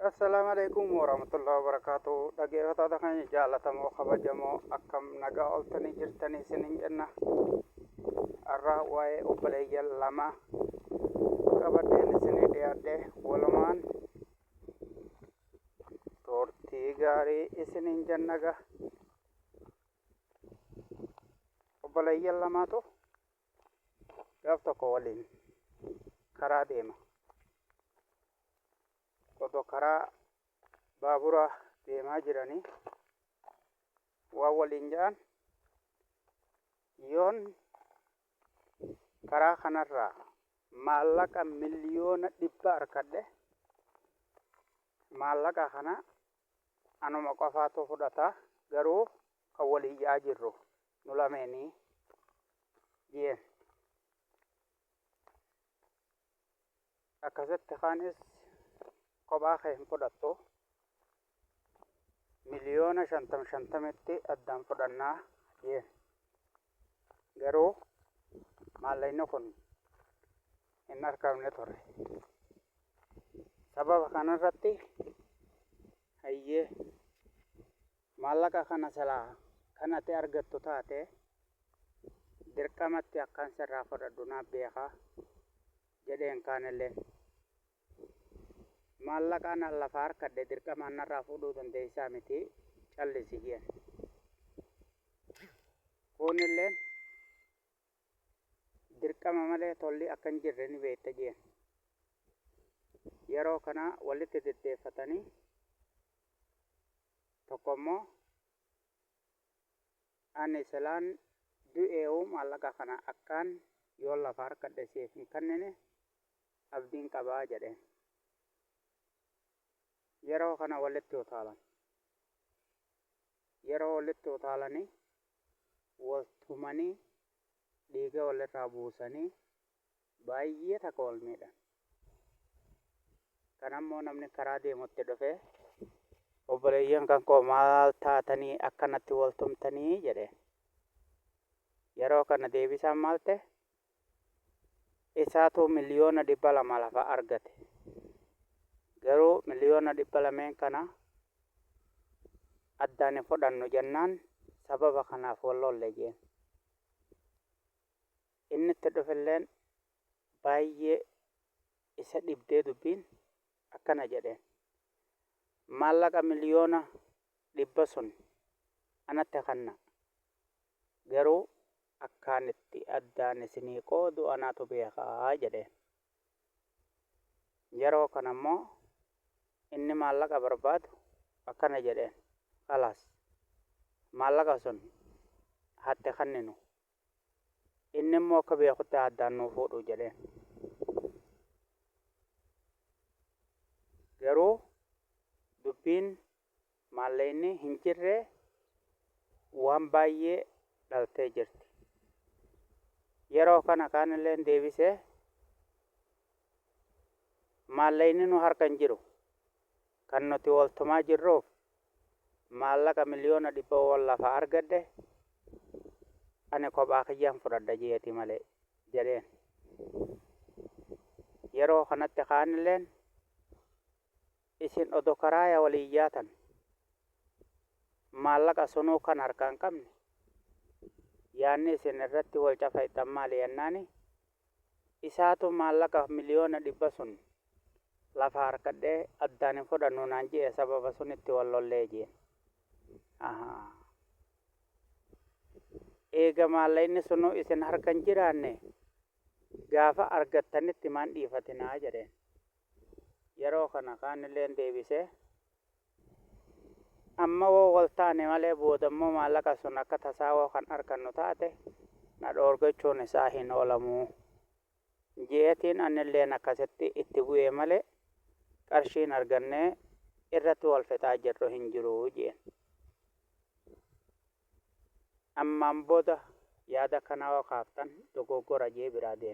Assalaamu alaikum warahmatullahi wabarakatuh. Dhaggeeffattoota keenya jaallatamoo kabajamoo, akkam nagaa ooltanii jirtanii isiniin jenna. Har'a waa'ee obboleeyyan lama qabadheen isinii dhiyaadhe. Walumaan turtii gaarii isiniin jenna gaa. Obboleeyyan lamaatu gaaf tokko waliin karaa deema. Odoo karaa baabura deemaa jiranii waan waliin jedhan, yoon karaa kanarraa maallaqa 100,000,000 arkadhe, maallaqa kana anuma qofaatu fudhata, garuu kan waliin yaa'aa jirru nu lameenii jeen. Akkasitti kaanis kophaa kee hin fudhattu, 50,000,000 50tti addaan fudhannaa jeen. Garuu maallaqni kun hin argamne ture. Sababa kanarratti, hayyee, maallaqa kana silaa kan ati argattu taate dirqamatti akkaan sirraa fudhadhu naaf beekaa jedheen. Kaanilleen, maallaqa ana lafa harkadhe dirqamaan narraa fuudhuu dandeessaa miti, callisi jeen. Kuunilleen, dirqama malee tolli akka hin jirre ni beekta jeen. Yeroo kana walitti deddeeffatanii, tokko immoo, ani silaan du'eewu maallaqa kana akkaan yoon lafa harkadhe siif hin kennine abdiin qabaa jedheen. Yeroo kana walitti utaalan. Yeroo walitti utaalanii wal tumanii, dhiiga walirraa buusanii, baay'ee takka wal miidhan. Kanammoo namni karaa deemutti dhufee, obboleeyyan kan koo, maal taatanii akkanatti wal tumtanii jedheen. Yeroo kana deebisaan maal ta'e? Isaatu 200,000,000 lafa argate. Garuu 200,000,000 kana addaan hin fudhannu jennaan sababa kanaaf wal lolle jeen. Inni itti dhufilleen baay'ee isa dhibdee dubbiin, akkana jedheen. Maallaqa 100,000,000 sun anatti kanna. Garuu akkaan itti addaan isinii qoodu anaatu beekaa jedheen. Yeroo kana immoo inni maallaqa barbaadu akkana jedheen. Khalaas, maallaqa sun hatte kanninu. Inni immoo akka beekutti addaan nuu fuudhu jedheen. Garuu dubbiin maallaqni hin jirre waan baay'ee dhaltee jirti. Yeroo kana kaanilleen deebisee, maallaqni nu harka hin jiru. Kan nuti wal tumaa jirruuf maallaqa 100,000,000 wal lafa argadhe ani kophaa kiyyaan fudhadha jeeti malee jedheen. Yeroo kanatti kaanilleen, isin odo karaaya waliin yaatan maallaqa sunuu kan harkaa hin qabne, yaanni isin irratti wal cafayxan maali jennaani, isaatu maallaqa 100,000,000 sun lafa harkadhee addaan hin fudhannu naan je'e, sababa sunitti wal lollee jeen. Ahaa. Eega maallaqni sunuu isin harka hin jiraanne, gaafa argattanitti maan dhiifatinaa jedheen. Yeroo kana kaanilleen deebisee, amma woo wal taane malee boodammoo maallaqa sun akka tasaa woo kan argannu taate na dhoorgachuun isaa hin oolamuu je'eetiin anilleen akkasitti itti bu'ee malee qarshiin argannee irratti wal fixaa jirru hin jiru jeen. Ammaan booda yaada kanaa woo kaaftan dogoggora jee biraa deeme.